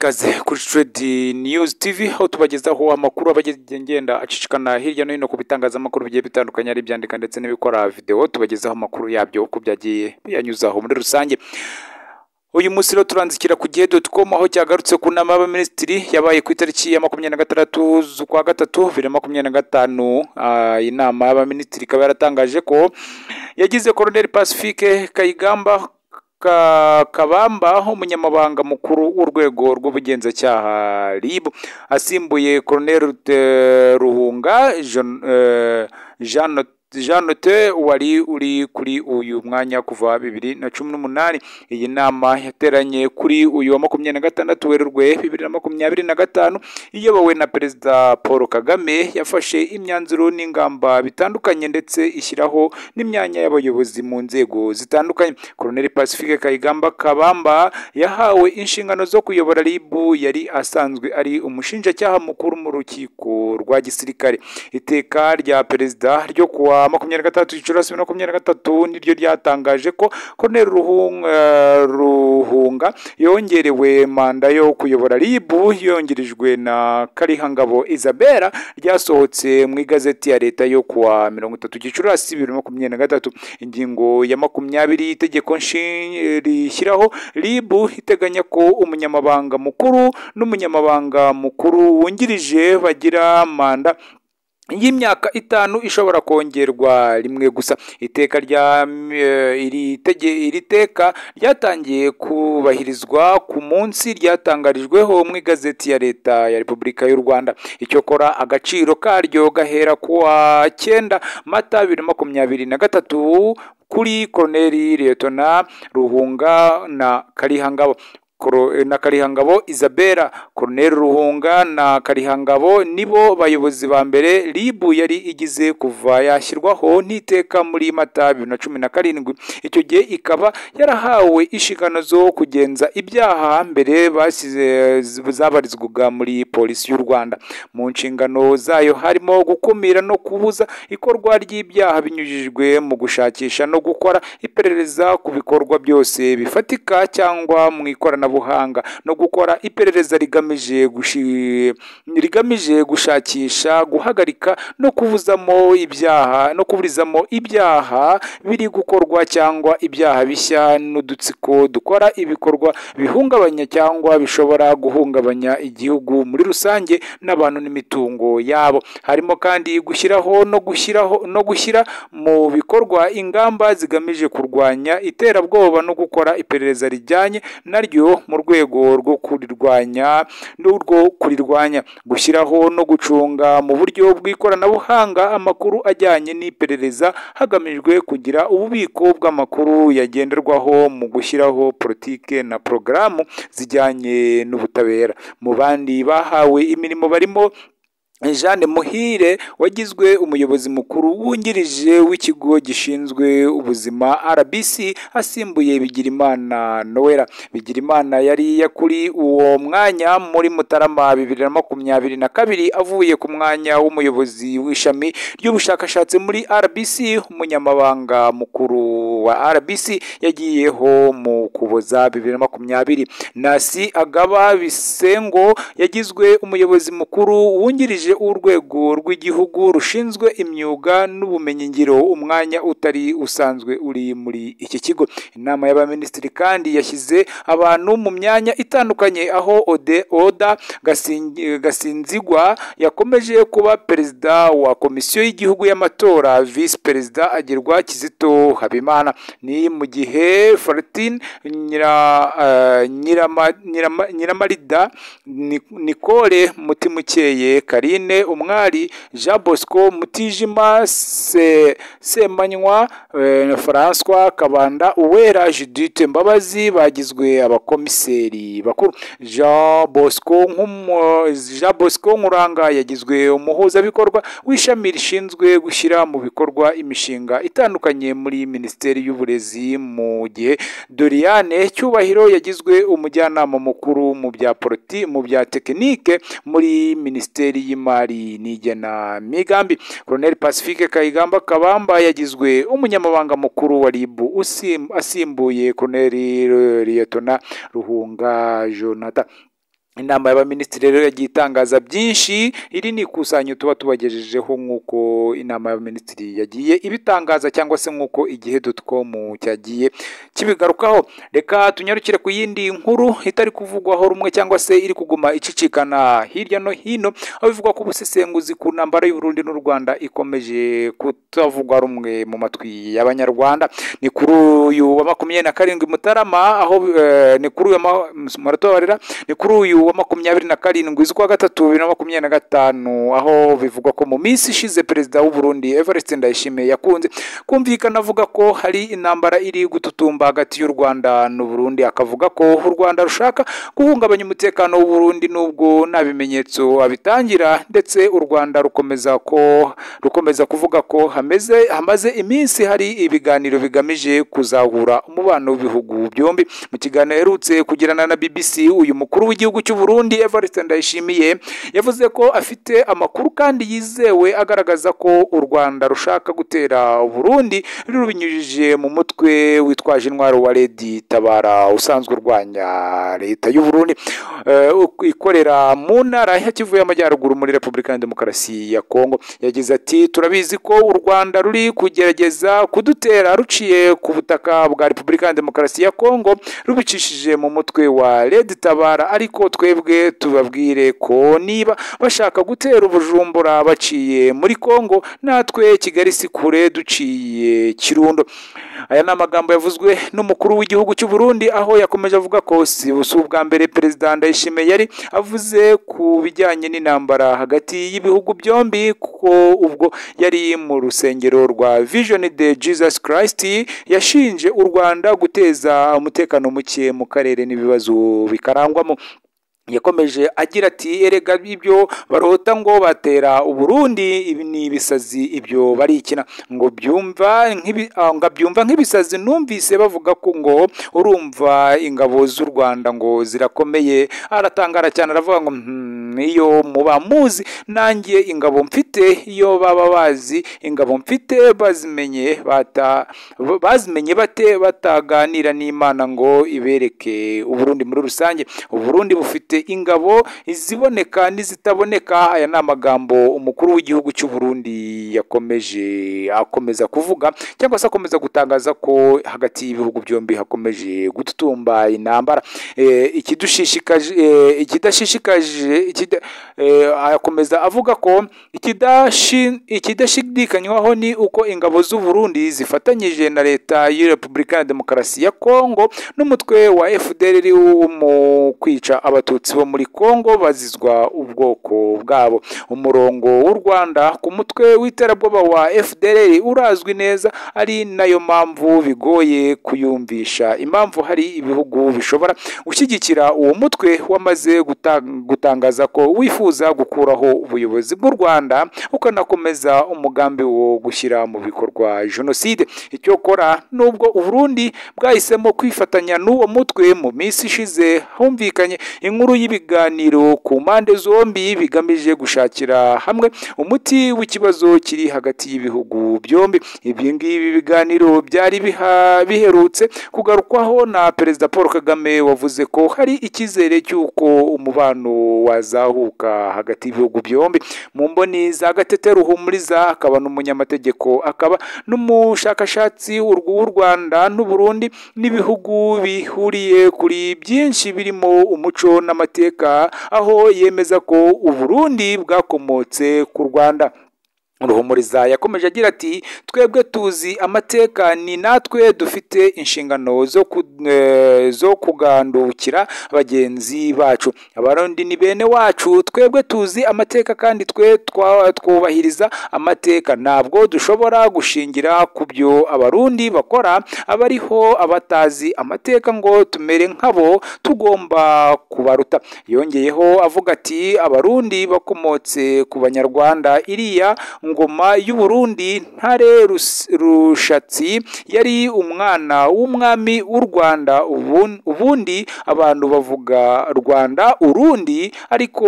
Ikaze kuri Trade News TV, aho tubagezaho amakuru aba agenda acicikana hirya no hino ku bitangazamakuru bigiye bitandukanye, ari ibyandika ndetse n'ibikora video. Tubagezaho amakuru yabyo uko byagiye biyanyuzaho muri rusange. Uyu munsi rero turanzikira ku gihe.com, aho cyagarutse ku nama y'abaminisitiri yabaye ku itariki ya 26 z'ukwa gatatu 2025. Inama y'abaminisitiri ikaba yaratangaje ko yagize Colonel Pacifique Kayigamba Kabamba umunyamabanga mukuru w'urwego rw'ubugenzacyaha RIB, asimbuye Colonel Ruhunga Jean wari uri kuri uyu mwanya kuva 2018. Iyi nama yateranye kuri uyu wa 26 Werurwe 2025, iyobowe na Perezida Paul Kagame, yafashe imyanzuro n'ingamba bitandukanye ndetse ishyiraho n'imyanya y'abayobozi mu nzego zitandukanye. Colonel Pacifique Kayigamba Kabamba yahawe inshingano zo kuyobora RIB, yari asanzwe ari umushinjacyaha mukuru mu rukiko rwa gisirikare. Iteka rya Perezida ryo kuwa 26 Gicurasi 2023 niryo ryatangaje ko Colonel Ruhunga yongerewe manda yo kuyobora RIB, yongerejwe na Karihangabo Isabella, ryasohotse mu igazeti ya leta yo kuwa 30 Gicurasi 2023. Ingingo ya 20 y'itegeko rishyiraho RIB iteganya ko umunyamabanga mukuru n'umunyamabanga mukuru wungirije bagira manda y'imyaka 5 ishobora kongerwa rimwe gusa. Iteka rya iri teka ryatangiye kubahirizwa ku munsi ryatangarijweho mu igazeti ya leta ya Repubulika y'u Rwanda. Icyokora agaciro karyo gahera ku wa 9 Mata 2023 kuri Colonel Lieutenant Ruhunga na Karihangabo Isabella. Colonel Ruhunga na Karihangabo nibo bayobozi ba mbere RIB yari igize kuva yashyirwaho n'iteka muri Mata 2017. Icyo gihe ikaba yarahawe inshingano zo kugenza ibyaha mbere basize zabarizwaga muri polisi y'u Rwanda. Mu nshingano zayo harimo gukumira no kubuza ikorwa ry'ibyaha binyujijwe mu gushakisha no gukora iperereza ku bikorwa byose bifatika cyangwa mu ikoranabuhanga, no gukora iperereza rigamije gushakisha, guhagarika no kubuzamo ibyaha no kuburizamo ibyaha biri gukorwa cyangwa ibyaha bishya n'udutsiko dukora ibikorwa bihungabanya cyangwa bishobora guhungabanya igihugu muri rusange n'abantu n'imitungo yabo. Harimo kandi gushyiraho no gushyira mu bikorwa ingamba zigamije kurwanya iterabwoba no gukora iperereza rijyanye naryo mu rwego rwo kurirwanya, gushyiraho no gucunga mu buryo bw'ikoranabuhanga amakuru ajyanye n'iperereza hagamijwe kugira ububiko bw'amakuru yagenderwaho mu gushyiraho politike na porogaramu zijyanye n'ubutabera. Mu bandi bahawe imirimo barimo Jeanne Muhire wagizwe umuyobozi mukuru wungirije w'ikigo gishinzwe ubuzima RBC, asimbuye Bigirimana Noella. Bigirimana yari yakuri uwo mwanya muri Mutarama 2022 avuye ku mwanya w'umuyobozi w'ishami ry'ubushakashatsi muri RBC. Umunyamabanga mukuru wa RBC yagiyeho mu Kuboza 2020. Nasi Agaba Bisengo yagizwe umuyobozi mukuru wungirije urwego rw'igihugu rushinzwe imyuga n'ubumenyingiro, umwanya utari usanzwe uri muri iki kigo. Inama y'abaminisitiri kandi yashyize abantu mu myanya itandukanye, aho Oda Gasinzigwa yakomeje kuba perezida wa komisiyo y'igihugu y'amatora, visi perezida agirwa Kizito Habimana. Ni mu gihe Faratine Nyiramarida, Nicole Mutimukeye, Karine Umwari, Jean Bosco Mutijima, Semanywa François Kabanda, Uwera Judith Mbabazi bagizwe abakomiseri bakuru. Jean Bosco Nkuranga yagizwe umuhuzabikorwa w'ishami rishinzwe gushyira mu bikorwa imishinga itandukanye muri Minisiteri y'Uburezi, mu gihe Doriane Cyubahiro yagizwe umujyanama mukuru mu bya politiki mu bya tekinike muri Minisiteri y'Imari n'igenamigambi. Colonel Pacifique Kayigamba Kabamba yagizwe umunyamabanga mukuru wa RIB asimbuye Colonel Lieutenant Ruhunga Jonathan. Inama y'abaminisitiri rero yagiye itangaza byinshi. Iri ni ikusanyo tuba tubagejejeho nk'uko inama y'abaminisitiri yagiye ibitangaza, cyangwa se nk'uko igihe.com cyagiye kibigarukaho. Reka tunyarukire ku yindi nkuru itari kuvugwaho rumwe, cyangwa se iri kuguma icicikana hirya no hino, aho bivugwa ko ubusesenguzi ku ntambara y'u Burundi n'u Rwanda ikomeje kutavugwa rumwe mu matwi y'Abanyarwanda. Ni kuri uyu wa 27 Mutarama, aho ni kuri uyu muratobarira, ni kuri uyu wa 27 z'ukwa gatatu 2025, aho bivugwa ko mu minsi ishize Perezida w'u Burundi Evariste Ndayishimiye yakunze kumvikana avuga ko hari intambara iri gututumba hagati y'u Rwanda n'u Burundi, akavuga ko u Rwanda rushaka guhungabanya umutekano w'u Burundi nubwo nta bimenyetso abitangira, ndetse u Rwanda rukomeza kuvuga ko hamaze iminsi hari ibiganiro bigamije kuzahura umubano w'ibihugu byombi. Mu kiganiro aherutse kugirana na BBC, uyu mukuru w'igihugu cy'u Burundi Evariste Ndayishimiye yavuze ko afite amakuru kandi yizewe agaragaza ko u Rwanda rushaka gutera Burundi rubinyujije mu mutwe witwaje intwaro wa Red Tabara usanzwe urwanya leta y'u Burundi, ikorera mu ntara ya Kivu y'Amajyaruguru muri Repubulika ya Demokarasi ya Kongo. Yagize ati: "Turabizi ko u Rwanda ruri kugerageza kudutera ruciye ku butaka bwa Repubulika ya Demokarasi ya Kongo rubicishije mu mutwe wa Red Tabara, ariko twebwe tubabwire ko niba bashaka gutera Bujumbura baciye muri Kongo, natwe Kigali si kure duciye Kirundo." Aya ni amagambo yavuzwe n'umukuru w'igihugu cy'u Burundi, aho yakomeje avuga ko si ubwa mbere Perezida Ndayishimiye yari avuze ku bijyanye n'intambara hagati y'ibihugu byombi, kuko ubwo yari mu rusengero rwa Vision de Jesus Christ yashinje u Rwanda guteza umutekano muke mu karere n'ibibazo bikarangwamo. Yakomeje agira ati: "Erega ibyo barota ngo batera Uburundi, ibi ni ibisazi, ibyo barikina ngo byumva nk'ibisazi. Numvise bavuga ko ngo urumva ingabo z'u Rwanda ngo zirakomeye." Aratangara cyane aravuga ngo iyo muba muzi nanjye ingabo mfite, iyo baba bazi ingabo mfite bazimenye bate bataganira n'Imana ngo ibereke Uburundi muri rusange. Uburundi bufite ingabo iziboneka n'izitaboneka. Aya ni amagambo umukuru w'igihugu cy'u Burundi yakomeje akomeza kuvuga, cyangwa se akomeza gutangaza ko hagati y'ibihugu byombi hakomeje gututumba intambara. Akomeza avuga ko ikidashidikanywaho ni uko ingabo z'u Burundi zifatanyije na leta ya Repubulika ya Demokarasi ya Kongo n'umutwe wa FDLR mu kwica Abatutsi bo muri Kongo bazizwa ubwoko bwabo. Umurongo w'u Rwanda ku mutwe w'iterabwoba wa FDLR urazwi neza, ari nayo mpamvu bigoye kuyumvisha impamvu hari ibihugu bishobora gushyigikira uwo mutwe wamaze gutangaza ko wifuza gukuraho ubuyobozi bw'u Rwanda ukanakomeza umugambi wo gushyira mu bikorwa jenoside. Icyokora nubwo u Burundi bwahisemo kwifatanya n'uwo mutwe, mu minsi ishize humvikanye inkuru y'ibiganiro ku mpande zombi bigamije gushakira hamwe umuti w'ikibazo kiri hagati y'ibihugu byombi. Ibi ngibi biganiro byari biherutse kugarukwaho na Perezida Paul Kagame wavuze ko hari icyizere cy'uko umubano wazahuka hagati y'ibihugu byombi. Mu mboni za Gatete Ruhumuriza, akaba n'umunyamategeko akaba n'umushakashatsi w'u Rwanda n'u Burundi n'ibihugu bihuriye kuri byinshi birimo umuco n'amateka, aho yemeza ko u Burundi bwakomotse ku Rwanda. Ruhumuriza yakomeje agira ati: "Twebwe tuzi amateka, ni natwe dufite inshingano zo kugandukira bagenzi bacu. Abarundi ni bene wacu, twebwe tuzi amateka kandi twe twubahiriza amateka. Ntabwo dushobora gushingira ku byo Abarundi bakora abariho abatazi amateka ngo tumere nkabo, tugomba kubaruta." Yongeyeho avuga ati: "Abarundi bakomotse ku Banyarwanda, iriya Ngoma y'u Burundi Ntare Rushatsi yari umwana w'umwami w'u Rwanda. Ubundi abantu bavuga Rwanda Urundi, ariko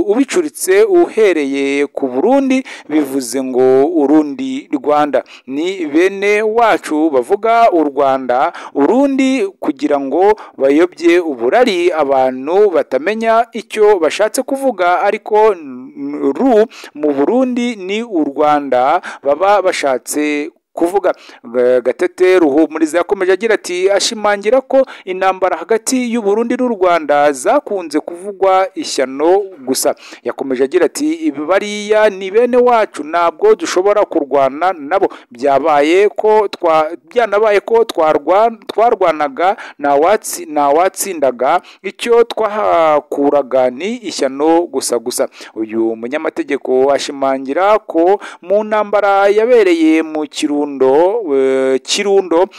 ubicuritse uhereye ku Burundi bivuze ngo Urundi Rwanda. Ni bene wacu bavuga u Rwanda Urundi kugira ngo bayobye uburari abantu batamenya icyo bashatse kuvuga, ariko ru mu Burundi ni u Rwanda baba bashatse kuvuga. Gatete Ruhumuriza yakomeje agira ati ashimangira ko intambara hagati y'u Burundi n'u Rwanda zakunze kuvugwa ishyano gusa. Yakomeje agira ati bariya ni bene wacu, ntabwo dushobora kurwana nabo, byanabaye ko twarwanaga ntawatsindaga, icyo twahakuraga ni ishyano gusa gusa. Uyu munyamategeko ashimangira ko mu ntambara yabereye mu Kirundo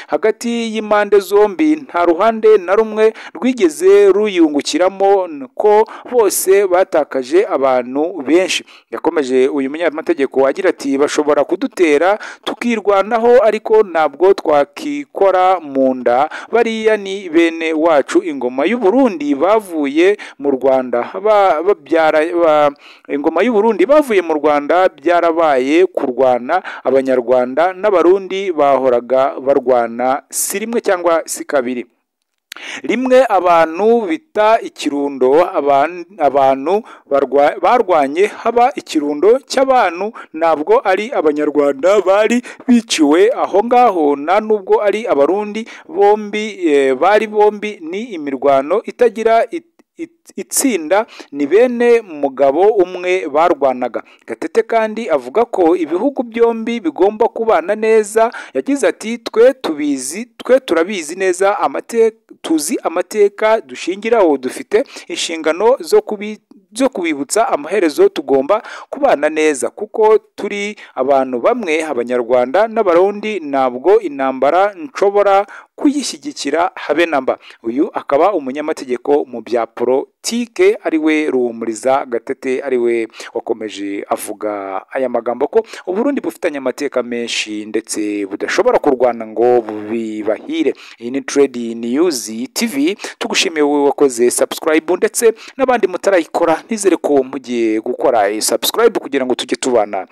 hagati y'impande zombi nta ruhande na rumwe rwigeze ruyungukiramo, ko bose batakaje abantu benshi. Yakomeje uyu munyamategeko agira ati bashobora kudutera tukirwanaho, ariko ntabwo twakikora mu nda, bariya ni bene wacu. Ingoma y'u Burundi bavuye mu Rwanda ingoma y'u Burundi bavuye mu Rwanda byarabaye kurwana, Abanyarwanda n'Abarundi bahoraga barwana si rimwe cyangwa si kabiri. Rimwe abantu bita ikirundo, abantu barwanye haba ikirundo cy'abantu, ntabwo ari Abanyarwanda bari biciwe aho ngaho, nta nubwo ari Abarundi, bombi bari bombi ni imirwano itagira itsinda, ni bene mugabo umwe barwanaga. Gatete kandi avuga ko ibihugu byombi bigomba kubana neza. Yagize ati twe turabizi neza, tuzi amateka dushingiraho, dufite inshingano zo kubibutsa amaherezo tugomba kubana neza kuko turi abantu bamwe, Abanyarwanda n'Abarundi, ntabwo intambara nshobora kuyishyigikira habe namba. Uyu akaba umunyamategeko mu bya politike ariwe Ruhumuriza Gatete, ariwe wakomeje avuga aya magambo ko Uburundi bufitanye amateka menshi ndetse budashobora kurwana ngo bibahire. Iyi ni Trade News TV, tugushimiye wowe wakoze subscribe ndetse n'abandi mutarayikora, nizere ko mugiye gukora subscribe kugira ngo tujye tubana.